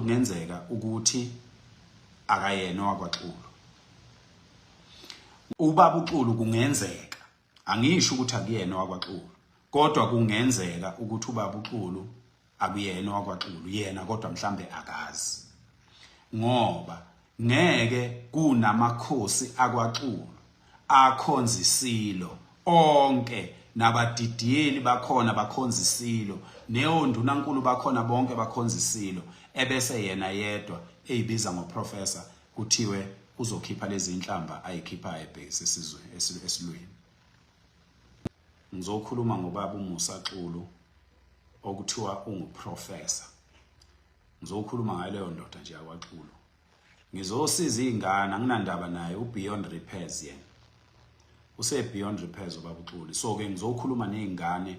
kungenzeka ukuthi akayena owakwaXulu. Ubaba uXulu kungenzeka, angisho ukuthi akuyena owakwaXulu, kodwa kungenzeka ukuthi ubaba uXulu akuyena owakwaXulu yena, kodwa mhlambe akazi, ngoba ngeke kunamakhosi akwaXulu akhonza isilo onke, nabadidiyeli bakhona bakhonza isilo, neyondunankulu bakhona bonke bakhonza isilo, ebese yena yedwa eyibiza ngoprofessor kuthiwe uzokhipha lezi inhlamba ayikhiphayo ebhekise esizwe esilweni. Ngizokhuluma ngobaba uMusa Xulu okuthiwa unguprofessor. Ngizokhuluma ngaleyo ndoda nje yakwaXulu. Ngizosiza izingane, anginandaba naye, ubeyond repairs yena. Use beyond repairs ubaba uXulu. So ke ngizokhuluma nezingane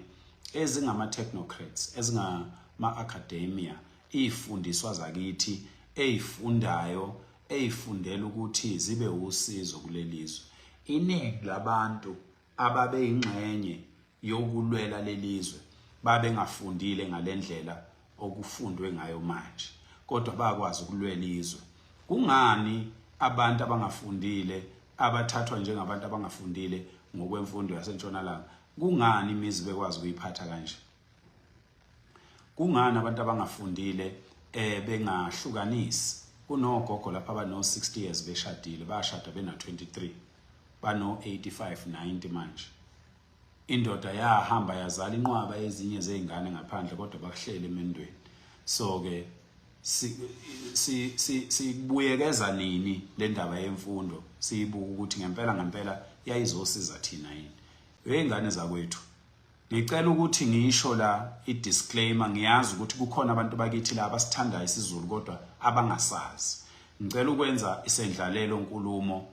ezingama technocrats, ezingama academia, izifundiswa zakithi ezifundayo, ezifundela ukuthi zibe usizo kulelizwe. Iningi labantu ababeyingxenye yokulwela lelizwe babengafundile ngalendlela okufundwe ngayo manje, kodwa bakwazi ukulwela izwe. Kungani abantu abangafundile, abathathwa njengabantu abangafundile ngokwemfundo yaseNtshonalanga, kungani imizi bekwazi ukuyiphatha kanje? Kungani abantu abangafundile bengahlukanisi? Kunogogo lapha abano 60 years beshadile, bashada bena 23, bano 85 90 manje. Indoda yahamba yazala inqwaba ezinye zezingane ngaphandle, kodwa bakuhlele emendweni. So ke sibuyekeza nini le ndaba yemfundo, siyibuka ukuthi ngempela ngempela yayizosiza thina yini? Weyingane zakwethu, ngicela ukuthi ngisho la i-disclaimer. Ngiyazi ukuthi kukhona abantu bakithi la abasithandayo isiZulu kodwa abangasazi. Ngicela ukwenza isendlalelo nkulumo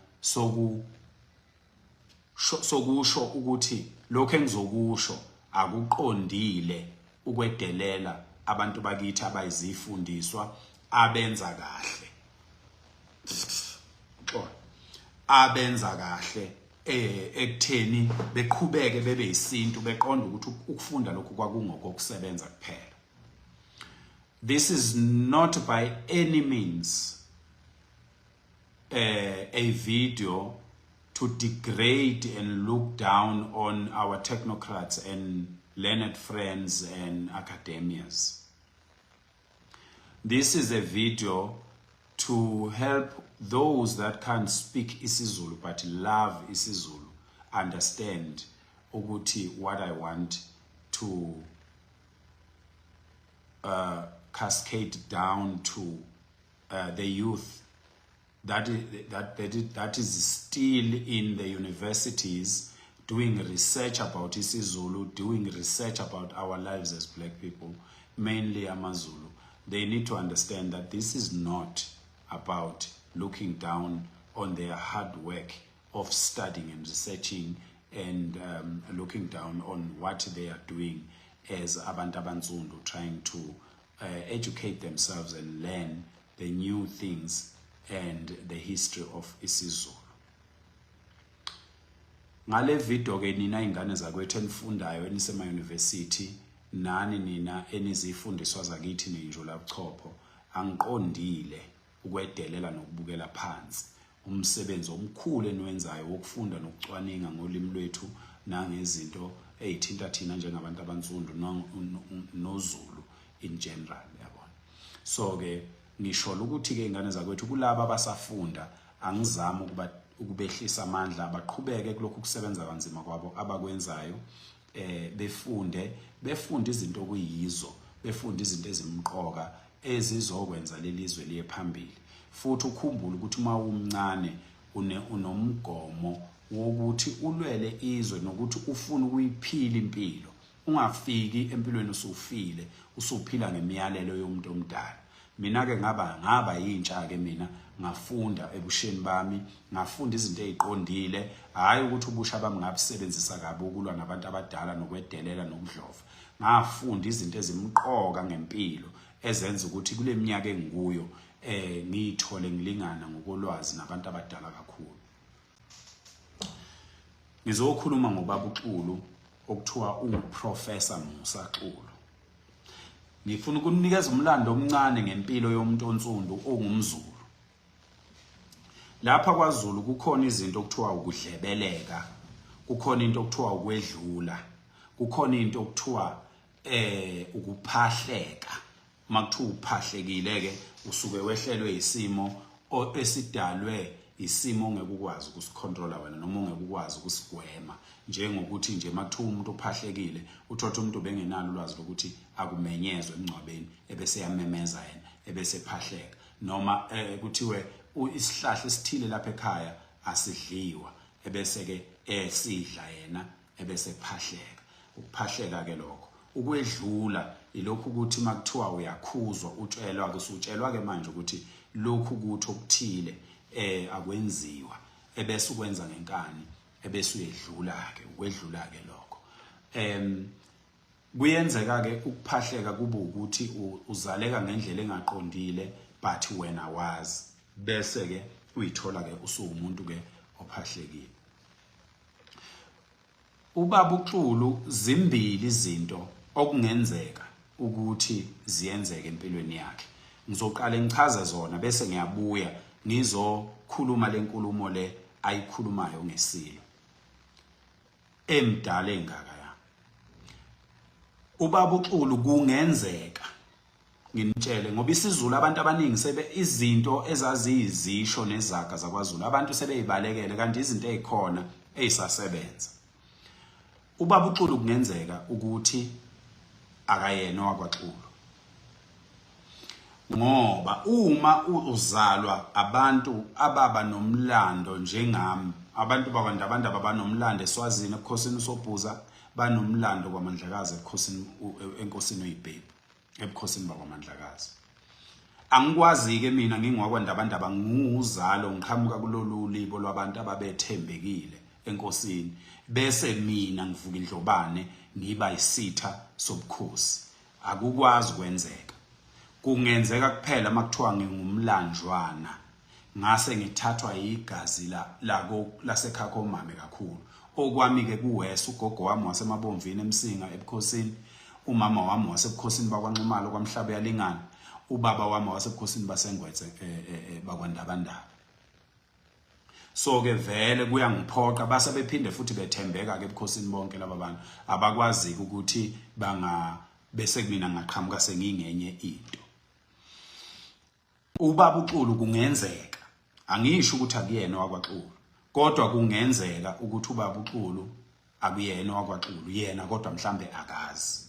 sokusho ukuthi lokho engizokusho akuqondile ukwedelela abantu bakithi abayizifundiswa abenza kahle, xolo, abenza kahle ekutheni beqhubeke bebe isintu, beqonda ukuthi ukufunda lokhu kwakungokokusebenza kuphela. This is not by any means a video to degrade and look down on our technocrats and learned friends and academias. This is a video to help those that can't speak isiZulu but love isiZulu understand ukuthi what I want to cascade down to the youth that is still in the universities doing research about isiZulu, doing research about our lives as black people, mainly amaZulu. They need to understand that this is not about looking down on their hard work of studying and researching and looking down on what they are doing as abantu abansundu trying to educate themselves and learn the new things and the history of isiZulu. Ngale video ke, nina ingane zakwethu enifundayo enisema university, nani nina enizifundiswa zakithi nenjula buchopho, angiqondile ukwedelela nokubukela phansi umsebenzi omkhulu eniwenzayo wokufunda nokucwaninga ngolimi lwethu nangezinto ezithinta thina njengabantu abansundu noZulu in general, yabona. So ke ngisho ukuthi ke, ingane zakwethu, kulabo abasafunda, angizami ukuba ukubehlisa amandla. Abaqhubeke kulokhu kusebenza kanzima kwabo abakwenzayo, befunde izinto okuyizo, befunde izinto ezimqoka ezizokwenza lelizwe liye phambili. Futhi ukhumbule ukuthi uma umncane unomgomo wokuthi ulwele izwe nokuthi ufune ukuyiphila impilo, ungafiki empilweni usufile, usuphila ngemiyalelo yomuntu omdala. Mina ke ngaba yintsha ke mina, ngafunda ebusheni bami, ngafunda izinto eziqondile, hayi ukuthi ubusha bami ngabusebenzisa kabi ukulwa nabantu abadala nokwedelela nokudlova. Ngafunda izinto ezimqoka ngempilo ezenza ukuthi kule minyaka engikuyo ngiyithole ngilingana ngokolwazi nabantu abadala kakhulu. Ngizokhuluma ngobaba uXulu okuthiwa unguProfessor Musa Xulu. Ngifuna ukunikeza umlando omncane ngempilo yomuntu onsundu ongumZulu. Lapha kwaZulu kukhona izinto okuthiwa ukudlebeleka, kukhona into okuthiwa ukwedlula, kukhona into okuthiwa ukuphahleka. Makuthiwa uphahlekile ke usuke wehlelwe isimo esidalwe isimo ongeke ukwazi ukusicontrola wena noma ongeke ukwazi ukusigwema, njengokuthi nje makuthiwa umuntu uphahlekile uthotha umuntu bengenalo ulwazi lokuthi akumenyezwe emngcwabeni ebese yamemeza yena ebese phahleka, noma kuthiwe isihlahla esithile lapha ekhaya asidliwa ebese ke esidla yena ebese phahleka. Ukuphahleka ke lokho. Ukwedlula ilokhu ukuthi makuthiwa uyakhuzwa utshelwa ke, usutshelwa ke manje ukuthi lokhu kuthi okuthile akwenziwa ebese ukwenza ngenkani ebese uyedlula ke, ukwedlula ke lokho. Kuyenzeka ke ukuphahleka kube ukuthi uzaleka ngendlela engaqondile but wena wazi, bese ke uyithola ke usuwumuntu ke ophahlekile. Ubaba uXulu, zimbili izinto okungenzeka ukuthi ziyenzeke empilweni yakhe. Ngizoqale ngichaze zona bese ngiyabuya ngizokhuluma lenkulumo le ayikhulumayo ngesilo. Emdala engaka ya. Ubaba uXulu kungenzeka nginitshele ngoba isiZulu abantu abaningi sebe izinto ezaziyizisho nezaga zakwaZulu abantu sebeyibalekele, kanti izinto ezikhona ezisasebenza. Ubaba uXulu kungenzeka ukuthi akayena wakwaXulu, ngoba uma uzalwa abantu ababa nomlando njengami, abantu bakwaNdabandaba banomlando eSwazini ebukhosini uSobhuza, banomlando kwaMandlakazi ebukhosini enkosini uYibhebhu ebukhosini bakwaMandlakazi. Angikwazi-ke mina ngingwakwaNdabandaba, ngiwuzalo ngiqhamuka kulolu libo lwabantu ababethembekile enkosini, bese mina ngivuka indlobane ngiba isitha sobukhosi. Akukwazi ukwenzeka. Kungenzeka kuphela uma kuthiwa ngingumlanjwana ngase ngithathwa igazi lako lasekhaya komame kakhulu. Okwami-ke kuwesi, ugogo wami waseMabomvini eMsinga ebukhosini, umama wami wasebukhosini bakwaNxumalo kwaMhlaba uyalingana, ubaba wami wasebukhosini baseNgwetse bakwaNdabandaba. So ke vele kuyangiphoqa, base bephinde futhi bethembeka ke ebukhosini bonke laba bantu, abakwazi ukuthi banga bese kumina ngaqhamuka sengingenye into. Ubaba uXulu kungenzeka, angisho ukuthi akuyena wakwaXulu, kodwa kungenzeka ukuthi ubaba uXulu akuyena wakwaXulu yena, kodwa mhlambe akazi,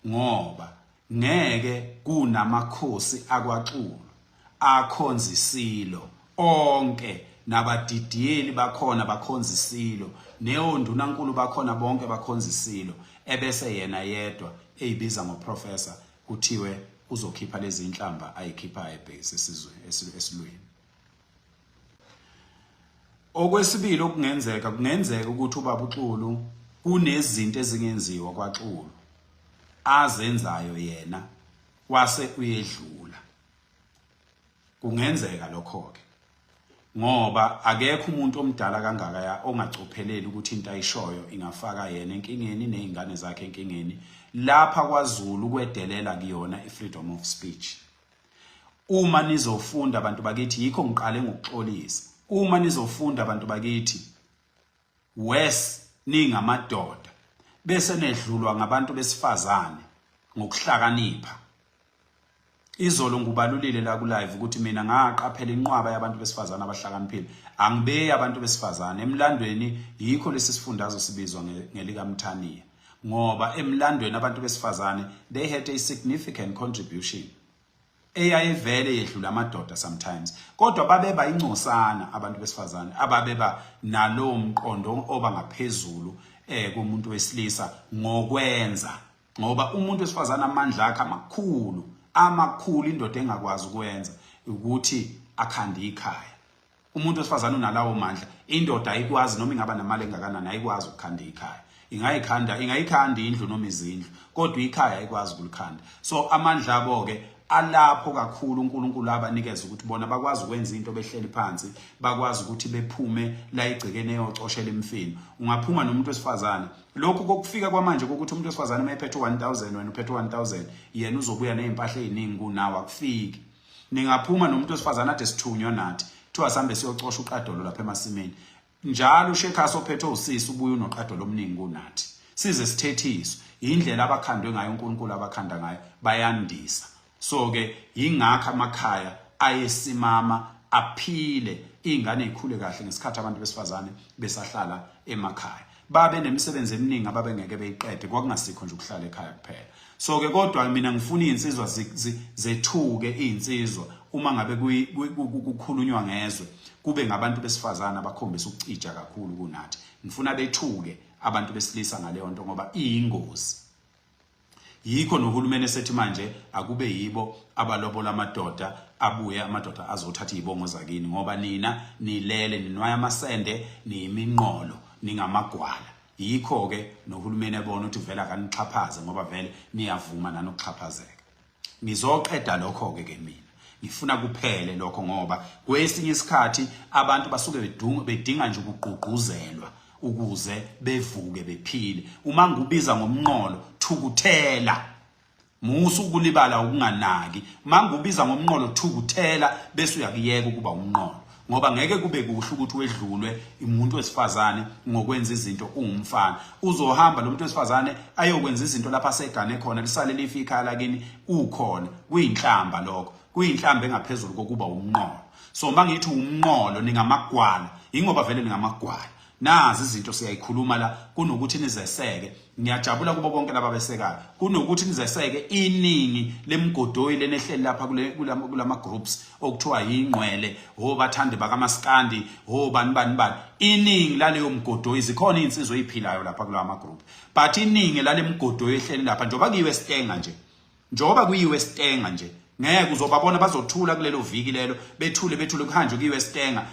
ngoba ngeke kunamakhosi akwaXulu akhonza isilo onke, nabadidiyeli bakhona bakhonza isilo, neyondunankulu bakhona bonke bakhonza isilo, ebese yena yedwa eyibiza ngoprofessor kuthiwe uzokhipha lezi inhlamba ayikhipha ebhekise esizwe esilweni. Okwesibili okungenzeka, kungenzeka ukuthi ubaba uXulu kunezinto ezingenziwa kwaXulu azenzayo yena wase uyedlula. Kungenzeka lokho-ke, ngoba akekho umuntu omdala kangaka ya ongacopheleli ukuthi into ayishoyo ingafaka yena enkingeni nezingane zakhe enkingeni. Lapha kwaZulu kwedelela kuyona i-freedom of speech. Uma nizofunda abantu bakithi, yikho ngiqale ngokuxolisa, uma nizofunda abantu bakithi worse ningamadoda bese nedlulwa ngabantu besifazane ngokuhlakanipha. Izolo ngubalulile la ku live ukuthi mina ngaqaphela inqwaba yabantu besifazane abahlakaniphile. Angibeyi abantu besifazane emlandweni, yikho lesi sifundazwe sibizwa ngelikaMthaniya, ngoba emlandweni abantu besifazane they had a significant contribution eyayivele yedlula amadoda sometimes, kodwa babeba incosana abantu besifazane ababeba nalowo mqondo oba ngaphezulu komuntu wesilisa ngokwenza, ngoba umuntu wesifazane amandla akhe amakhulu amakhulu indoda engakwazi ukwenza ukuthi akhande ikhaya. Umuntu wesifazane unalawo mandla, indoda ayikwazi, noma ingaba namali engakanani ayikwazi ukukhanda ikhaya. Ingayikhanda, ingayikhanda indlu noma izindlu, kodwa ikhaya ayikwazi ukulikhanda. So amandla abo ke alapho kakhulu uNkulunkulu abanikeza ukuthi bona bakwazi ukwenza into behleli phansi, bakwazi ukuthi bephume la igcekene eyocoshela imfino. Ungaphuma nomuntu wesifazane, lokhu kokufika kwamanje kokuthi umuntu wesifazane uma ephethe 1000 wena uphethe 1000, yena uzobuya nezimpahla eziningi kunawe, akufiki. Ningaphuma nomuntu wesifazane ade sithunywa nathi, kuthiwa sihambe siyocosha uqadolo lapha emasimini. Njalo uShekhasi ophethwe usisi ubuye unoqadolo omningi kunathi. Size sithethiswe indlela abakhandwe ngayo uNkulunkulu abakhanda ngayo, bayandisa. So ke yingakho amakhaya ayesimama aphile, izingane zikhule kahle ngesikhathi abantu besifazane besahlala emakhaya. Babe nemisebenzi eminingi ababengeke beyiqede, kwakungasikho nje ukuhlala ekhaya kuphela. So ke kodwa mina ngifuna izinsizwa zethuke, izinsizwa uma ngabe kukhulunywa ngezwe kube ngabantu besifazane abakhombisa ukucija kakhulu kunathi. Ngifuna bethuke abantu besilisa ngaleyo nto ngoba iyingozi. Yikho nohulumeni esethi manje akube yibo abalobola amadoda, abuye amadoda azothatha izibongo zakini, ngoba nina nilele ninwaya amasende, niyiminqolo, ningamagwala. Yikho ke nohulumeni ebona ukuthi vele akanixhaphaze ngoba vele niyavuma nanokuxhaphazeka. Ngizoqeda lokho ke ke mina ngifuna kuphele lokho, ngoba kwesinye isikhathi abantu basuke bedinga nje ukugqugquzelwa ukuze bevuke bephile. Uma ngikubiza ngomnqolo, thukuthela, musa ukulibala ukunganaki. Uma ngikubiza ngomnqolo, thukuthela bese uyakuyeka ukuba umnqolo, ngoba ngeke kube kuhle ukuthi wedlulwe umuntu wesifazane ngokwenza izinto uwumfana. Uzohamba lo muntu wesifazane ayokwenza izinto lapha asegane khona, lisale life ikhaya lakini ukhona. Kuyinhlamba lokho, kuyinhlamba engaphezulu kokuba umnqolo. So uma ngithi umnqolo, ningamagwala, ingoba vele ningamagwala. Nazi izinto siyayikhuluma la, kunokuthi nizeseke. Ngiyajabula kubo bonke laba besekayo, kunokuthi nizeseke iningi lemgodoyi lenehleli lapha kulama groups okuthiwa yingqwele, obathandi bakamaskandi, obani bani bani. Iningi laleyo mgodoyi, zikhona izinsizwa eziphilayo lapha kulawa ma group, but iningi lale mgodoyi ehleli lapha, njengoba kuyiwe sitenga nje, njengoba kuyiwe sitenga nje, ngeke uzobabona, bazothula kulelo viki lelo, bethule bethule, kuhanjwe kuyiwe sitenga.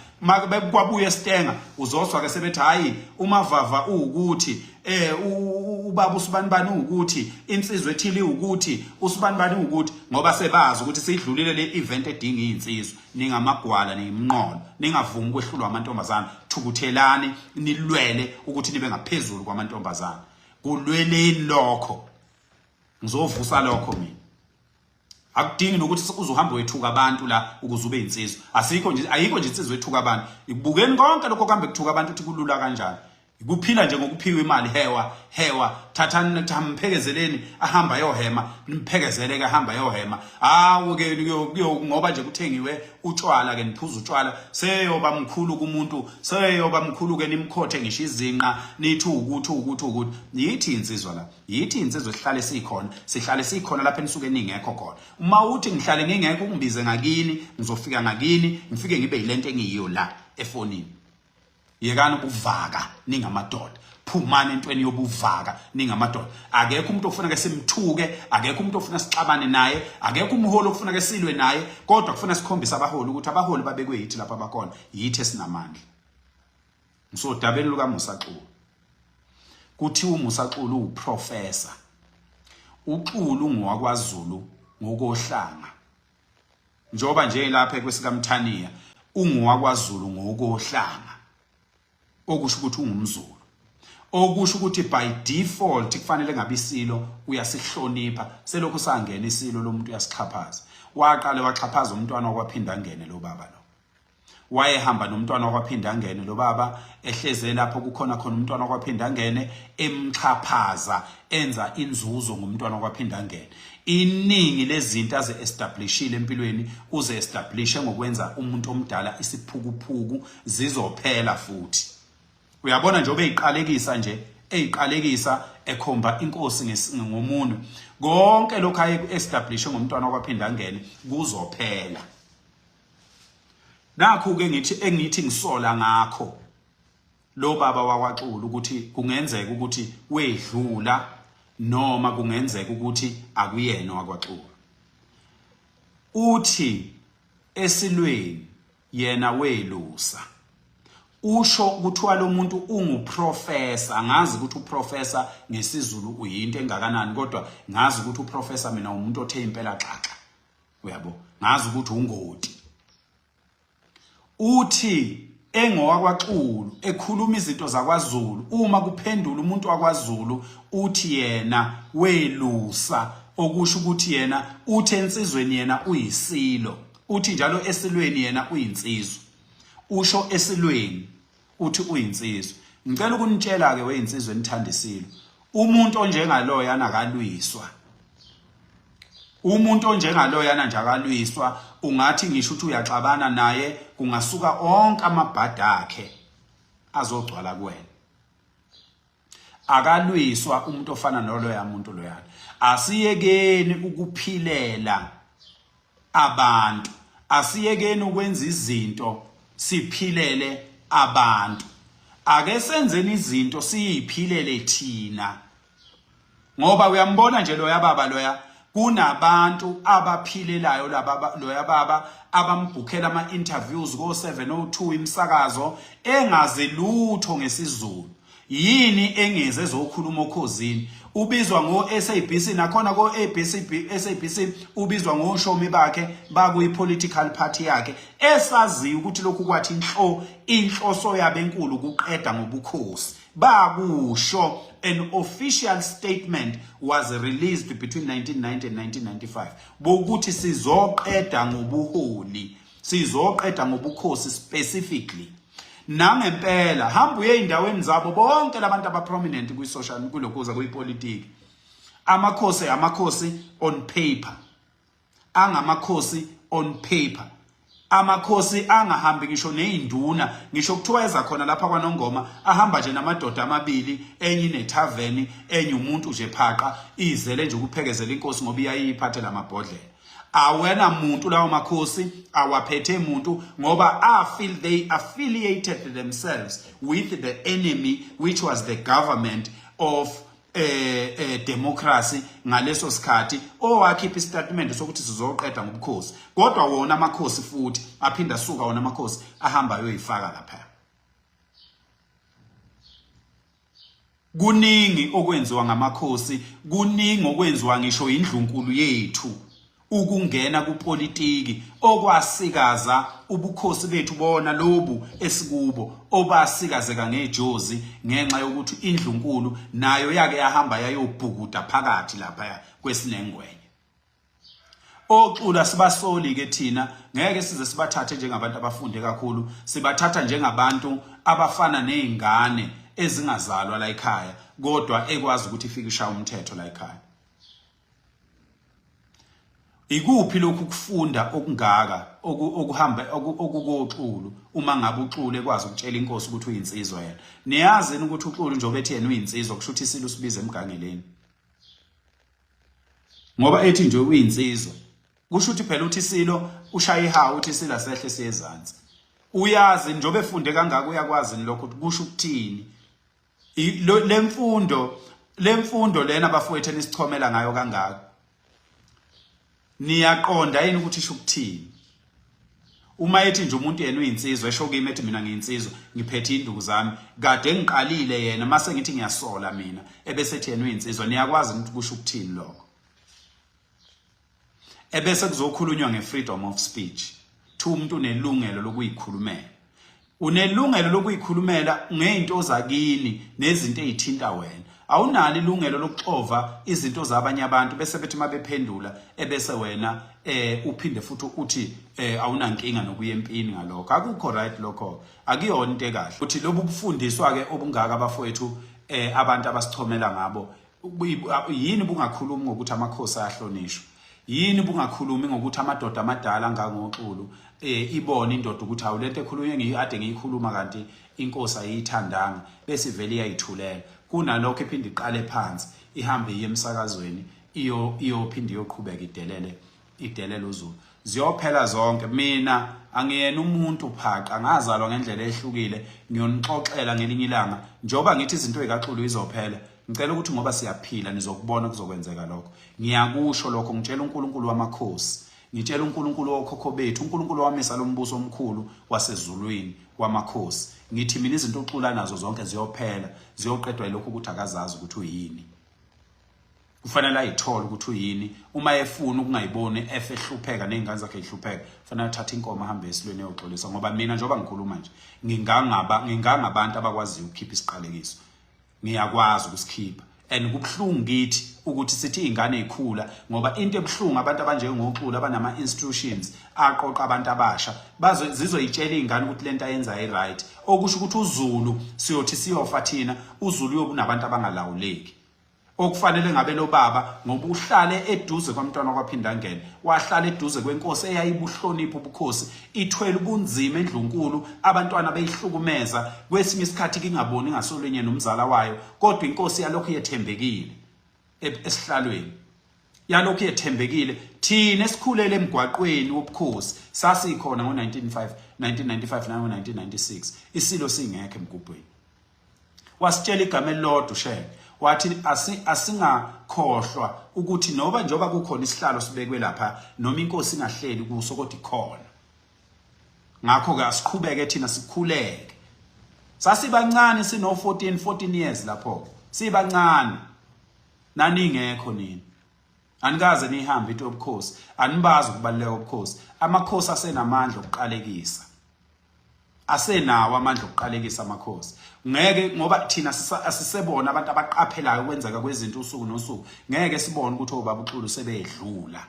Kwabuye sitenga, uzozwa ke sebethi hayi umavava uwukuthi, ubaba usibani bani uwukuthi, insizwa ethile uwukuthi, usibani bani uwukuthi, ngoba sebazi ukuthi seyidlulile le event edinga izinsizwa. Ningamagwala, niyimnqolo, ningavumi ukwehlulwa amantombazana. Thukuthelani, nilwele ukuthi nibe ngaphezulu kwamantombazana. Kulweleni lokho, ngizovusa lokho mina. Akudingi nokuthi uzohamba wethuka abantu la ukuze ube insizwa. Asikho nje, ayikho nje insizwa ethuka abantu. Ikubukeni konke lokho kuhambe kuthuka abantu ukuthi kulula kanjani. Kuphila nje ngokuphiwa imali, hewa hewa, thathani thamphekezeleni ahamba ayohema, nimphekezele ke ahamba ayohema. Hawu ke ngoba nje kuthengiwe utshwala ke, niphuza utshwala, seyoba mkhulu kumuntu, seyoba mkhulu ke, nimkhothe ngisho izinqa, nithi ukuthi ukuthi ukuthi. Yithi insizwa la, yithi insizwa sihlale sikhona, sihlale sikhona lapha enisuke ningekho khona. Uma uthi ngihlale ngingekho, ungibize ngakini, ngizofika ngakini, ngifike ngibe yilento engiyiyo la efonini. Yekani ubuvaka ningamadoda, phumani entweni yobuvaka ningamadoda. Akekho umuntu ofuna ke simthuke, akekho umuntu ofuna sixabane naye, akekho umholi ofuna ke silwe naye, kodwa kufuna sikhombise abaholi ukuthi abaholi babekwe yithi lapha abakhona, yithi esinamandla. Ngisodabeni lukaMusa Xulu. Kuthiwa uMusa Xulu uwuprofessor. UXulu ngowakwaZulu ngokohlanga. Njengoba nje lapha kwesikaMthaniya ungowakwaZulu ngokohlanga, okusho ukuthi ungumZulu, okusho ukuthi by default kufanele ngabe isilo uyasihlonipha. Selokhu sangena isilo lo muntu uyasixhaphaza. Waqale waxhaphaza umntwana wakwaphinda angene lo baba lo. Wayehamba nomntwana wakwaphinda angene lo baba, ehleze lapho kukhona khona umntwana wakwaphinda angene, emxhaphaza, enza inzuzo ngomntwana wakwaphinda angene. Iningi lezinto aze establishile empilweni uze establishe ngokwenza umuntu omdala isiphukuphuku, zizophela futhi. Uyabona nje obeyiqalekisa nje, eyiqalekisa ekhomba inkosi ngomunwe. Konke lokho aye establishe ngomntwana wakwaphinda angene kuzophela. Nakhu ke ngithi engithi ngisola ngakho lo baba wakwaXulu ukuthi kungenzeka ukuthi wedlula noma kungenzeka ukuthi akuyena wakwaXulu. Uthi esilweni yena welusa. Usho kuthiwa lo muntu unguprofessor. Angazi ukuthi uprofessor ngesiZulu uyinto engakanani, kodwa ngazi ukuthi uprofessor mina umuntu othe impela xaxa. Uyabo, ngazi ukuthi ungoti. Uthi engowakwaXulu ekhuluma izinto zakwaZulu, uma kuphendula umuntu wakwaZulu uthi yena welusa, okusho ukuthi yena uthi ensizweni yena uyisilo, uthi njalo esilweni yena uyinsizwa. Usho esilweni uthi uyinsizwa. Ngicela ukunitshela ke weyinsizwa enithanda isilo, umuntu onjengaloyana akalwiswa. Umuntu onjengaloyana nje akalwiswa, ungathi ngisho ukuthi uyaxabana naye kungasuka onke amabhada akhe azogcwala kuwena. Akalwiswa umuntu ofana noloya muntu loyana. Asiyekeni ukuphilela abantu, asiyekeni ukwenza izinto siphilele abantu. Ake senzeni izinto siyiphilele thina, ngoba uyambona nje loya baba loya, kunabantu abaphilelayo laba loya baba abambhukhela ama interviews ko 702 imsakazo engazi lutho ngesiZulu. Yini engeze ezokhuluma okhozini? Ubizwa ngo SABC, nakhona ko ABC SABC ubizwa ngoshomi bakhe bakuyi political party yakhe esaziyo ukuthi lokhu kwathi inhloso yabo enkulu ukuqeda ngobukhosi. Bakusho, an official statement was released between 1990 and 1995 bokuthi sizoqeda ngobuholi, sizoqeda ngobukhosi specifically. Nangempela hamba uye ey'ndaweni zabo bonke labantu abaprominent kwi-social kulokuza kuyipolitiki, amakhosi amakhosi on paper, angamakhosi on paper, amakhosi angahambi ngisho nezinduna, ngisho kuthiwa eza khona lapha kwaNongoma ahamba nje namadoda amabili, enye inethaveni, enye umuntu nje phaqa izele nje ukuphekezela inkosi ngoba iyayiphathela amabhodlela. Awena muntu lawo makhosi, awaphethe muntu, ngoba a feel they affiliated themselves with the enemy, which was the government of democracy ngaleso sikhathi, owakhipha istatement sokuthi sizoqeda ngobukhosi. Kodwa wona amakhosi futhi aphinda suka wona amakhosi ahamba ayoyifaka lapha. Kuningi okwenziwa ngamakhosi, kuningi okwenziwa ngisho indlunkulu yethu ukungena kupolitiki okwasikaza ubukhosi bethu bona lobu esikubo, obasikazeka ngejozi ngenxa yokuthi indlunkulu nayo yake yahamba yayobhukuda phakathi lapha kwesinengwenye. Oxulu sibasoli ke thina, ngeke size sibathathe njengabantu abafunde kakhulu, sibathatha njengabantu abafana nezingane ezingazalwa la ekhaya kodwa ekwazi ukuthi ifike ishaya umthetho la ekhaya. Ikuphi lokhu kufunda okungaka okuhamba okukoxulu uma ngabe uXulu ekwazi ukutshela inkosi ukuthi uyinsizwa yena? Niyazi ukuthi uXulu njengoba ethi yena uyinsizwa kusho ukuthi isilo sibiza emgangeleni, ngoba ethi nje uyinsizwa kusho ukuthi phela uthi isilo ushaya ihawu, uthi isilo asehle siyezansi. Uyazi njengoba efunde kangaka, uyakwazi lokho ukuthi kusho ukuthini lemfundo lena bafowethu enisichomela ngayo kangaka. Niyaqonda yini ukuthi isho ukuthini uma ethi nje umuntu yena uyinsizwa, esho kimi ethi mina ngiyinsizwa ngiphethe induku zami kade ngiqalile, yena mase ngithi ngiyasola mina ebese ethi yena uyinsizwa? Niyakwazi ukuthi kusho ukuthini lokho? Ebese kuzokhulunywa nge-freedom of speech, thi umuntu unelungelo lokuyikhulumela, unelungelo lokuyikhulumela ngey'nto zakini nezinto ey'thinta wena. Awunalo ilungelo lokuxova izinto zabanye abantu bese bethi uma bephendula ebese wena uphinde futhi uthi awunankinga nokuya empini ngalokho. Akukho right lokho, akuyona into ekahle. Uthi lobu bufundiswa-ke obungaka abafowethu abantu abasichomela ngabo, yini bungakhulumi ngokuthi amakhosi ayahlonishwa? Yini bungakhulumi ngokuthi amadoda amadala angangoXulu ibone indoda ukuthi awu lento ekhulunywe ngiyade ngiyikhuluma kanti inkosi ayiyithandanga, bese ivele iyayithulela, kunalokho iphinde iqale phansi ihambe iye emsakazweni iyophinde iyoqhubeka idelele uZulu. Ziyophela zonke. Mina angiyena umuntu phaqa, ngazalwa ngendlela ehlukile, ngiyonixoxela ngelinye ilanga. Njengoba ngithi izinto ezikaXulu izophela, ngicela ukuthi ngoba siyaphila nizokubona kuzokwenzeka lokho. Ngiyakusho lokho, ngitshela uNkulunkulu wamakhosi, ngitshela uNkulunkulu wokhokho bethu, uNkulunkulu wamisa lo mbuso omkhulu wasezulwini wamakhosi. Ngithi mina izinto oXulu nazo zonke ziyophela, ziyoqedwa yilokhu ukuthi akazazi ukuthi uyini. Kufanele ayithole ukuthi uyini. Uma efuna ukungayiboni efe ehlupheka nezingane zakhe ihlupheka, kufanele athathe inkomo ahambe esilweni eyoxolisa. Ngoba mina njengoba ngikhuluma nje, ngingangaba ngingangabantu abakwaziyo ukukhipha isiqalekiso, ngiyakwazi ukusikhipha. And kubuhlungu kithi ukuthi sithi izingane ikhula, ngoba into ebuhlungu abantu abanjengoXulu abanama institutions aqoqa abantu abasha bazo zizoyitshela izingane ukuthi lento ayenza i-right, okusho ukuthi uZulu siyothi siyofa thina, uZulu uyokunabantu abangalawuleki. Okufanele ngabe lo baba, ngoba uhlale eduze kwamntwana kwaPhindangene, wahlala eduze kwenkosi eyayibuhlonipha ubukhosi, ithwele ubunzima endlunkulu, abantwana beyihlukumeza, kwesinye isikhathi kingaboni ngasolunye nomzala wayo, kodwa inkosi yalokhu yethembekile esihlalweni, yalokhu yethembekile. Thina esikhulele emgwaqweni wobukhosi sasikhona ngo-1995 1995 nango-1996 isilo singekho emgubhweni. Wasitshela igama elilodwa uShenge, wathi asingakhohlwa ukuthi noba njengoba kukhona isihlalo sibekwe lapha, noma inkosi ingahleli kuso, kodwa ikhona. Ngakho-ke asiqhubeke thina sikhuleke. Sasibancane sino-14 14 years lapho-ke, sibancane, naningekho nini, anikaze nihambe into yobukhosi, anibazi ukubaluleka kobukhosi. Amakhosi asenamandla okuqalekisa, asenawo amandla okuqalekisa amakhosi. Ngeke, ngoba thina asisebona abantu abaqaphelayo ukwenzeka kwezinto usuku nosuku, ngeke sibone ukuthi obaba uXulu sebedlula.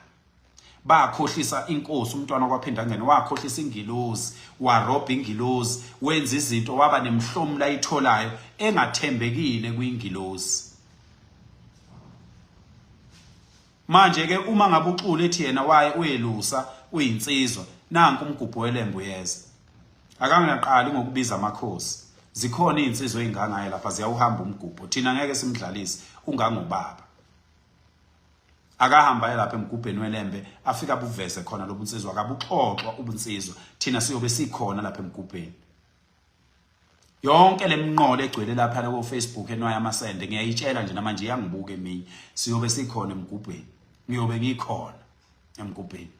Bakhohlisa inkosi umntwana kwaPhindangene, wakhohlisa ingilozi, warobha ingilozi, wenza izinto, waba nemhlomula ayitholayo engathembekile kwingilozi. Manje ke uma ngabe uXulu ethi yena waye uyelusa uyinsizwa, nanku umgubho welembu uyeza. Akangaqali ngokubiza amakhosi, zikhona izinsizwa ezingangaye lapha, ziyawuhamba umgubho, thina ngeke simdlalise ungangobaba. Akahamba lapha emgubheni welembe, afika abuveze khona lobunsizwa, akabuxoxwa ubunsizwa, thina siyobe sikhona lapha emgubheni. Yonke lemnqolo egcwele lapha ko Facebook enwaya amasende, ngiyayitshela nje namanje iyangibuka eminye, siyobe sikhona emgubheni, ngiyobe ngikhona emgubheni,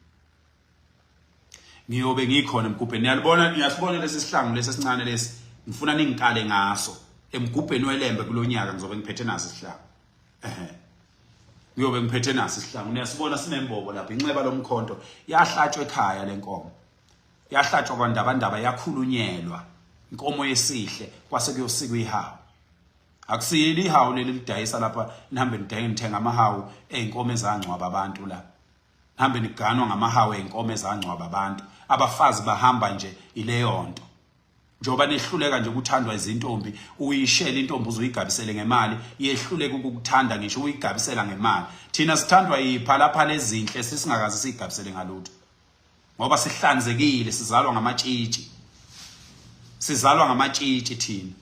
ngiyobe ngikhona emgubheni. Niyalibona, niyasibona lesi sihlangu lesi esincane lesi, ngifuna ningikale ngaso emgubheni welembe kulonyaka, ngizobe ngiphethe naso isihlangu. Ehe, ngiyobe ngiphethe naso isihlangu, niyasibona sinembobo lapha, inxeba lomkhonto. Yahlatshwa ekhaya lenkomo, yahlatshwa kwaNdabandaba, yakhulunyelwa inkomo yesihle, kwase kuyosikwa ihawu. Akusiyile ihawu leli lidayisa lapha, nihambe nidayisa nithenga amahawu ey'nkomo ezangcwaba abantu la, nihambe niganwa ngamahawu ey'nkomo ezangcwaba abantu. Abafazi bahamba nje ileyo nto, njengoba nehluleka nje ukuthandwa izintombi, uyishele intombi uzuyigabisele ngemali, yehluleka ukukuthanda ngisho uyigabisela ngemali. Thina sithandwa yiphalaphala ezinhle, sisingakaze siyigabisele ngalutho, ngoba sihlanzekile, sizalwa ngamatshitshi, sizalwa ngamatshitshi thina.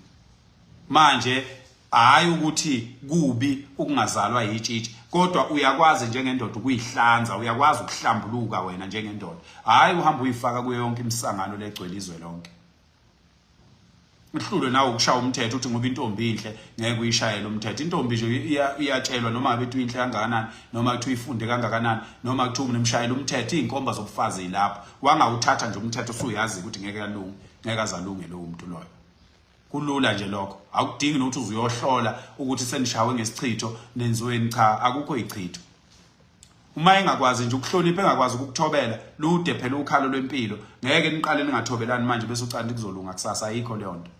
Manje hayi ukuthi kubi ukungazalwa yitshitshi, kodwa uyakwazi njengendoda ukuyihlanza, uyakwazi ukuhlambuluka wena njengendoda, hayi uhamba uyifaka kuyo yonke imisangano legcwele izwe lonke. Uhlulwe nawe ukushaya umthetho, uthi ngoba intombi inhle ngeke uyishayele umthetho. Intombi nje iyatshelwa, noma ngabe ithi inhle kangakanani, noma kuthi uyifunde kangakanani, noma kuthi umshayela umthetho, iy'nkomba zobufazi yilapho. Wangawuthatha nje umthetho usuyazi ukuthi ngeke alunge, ngeke azalunge lowo muntu loyo. Kulula nje lokho, akudingi nokuthi uze uyohlola ukuthi senishawe ngesichitho nenziweni. Cha, akukho ichitho. Uma engakwazi nje ukuhlonipha, engakwazi ukukuthobela, lude phela ukhalo lwempilo. Ngeke niqale ningathobelani manje bese ucanti kuzolunga kusasa, ayikho leyo nto.